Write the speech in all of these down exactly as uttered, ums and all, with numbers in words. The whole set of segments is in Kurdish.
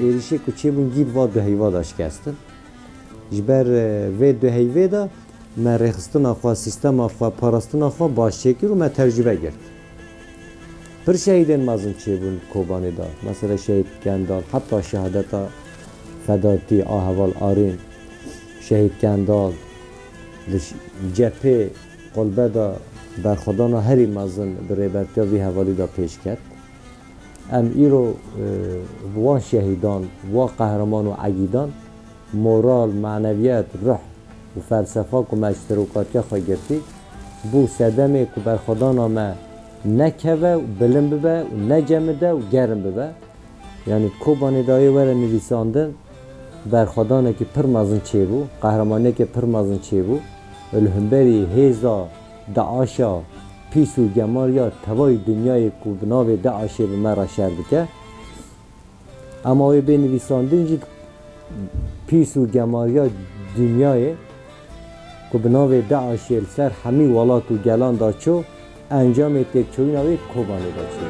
Êrîşê ku çêbûn gît va du heyva da şikestin. Ji ber, e, vê du heyvê de me rêxistina xwe, sîstema xwe, parastina xwe baş çêkir û me tecrûbe girt. Pir şehîdên mezin çêbûn Kobanê de. Mesela Şehîd Kendal, heta şehadeta fedatî a heval Arîn, Şehîd Kendal, li ş-, cephê Qulbe de berxwedana herî mezin bi rêbertiya vî hevalî de pêş ket. Em îro, e, bi wan şehîdan, wan qehreman û egîdan moral, maneviyet, ruh û felsefa ku me ji serokatiya xwe girtî, bû sedemê ku berxwedana me nekeve û bilind bibe û necemide û germ bibe. Yanî Kobanê dayê were nivîsandin, berxwedanekî pir mezin çêbû, qehremaniyekê pir mezin çêbû. Li hemberî hêza DAIŞa pîs û gemar ya tevayî dinyayê ku bi navê DAIŞê bi me re şer dike. Ema wê bê nivîsandin jî pîs û gemariya dinyayê ku bi navê DAIŞê li ser hemî welat û gelan de çû, encamê têkçûyîna wê Kobanê de çû.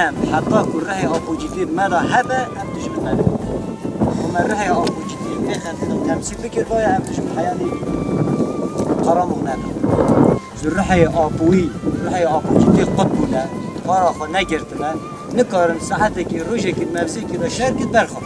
Em heta ku rihê apocîtî me de hebe, em dijmin me dibin. Ku me rihê apocîtî vê xelkê de temsîl bikirdaye, em dijmin heya nî qaramû nebin. Ji rihê apoyî, rihê apocîtî qut bûne, para xwe negirtine, nikarin saetekî, rojekî, mevzekî de şer kit berxwe.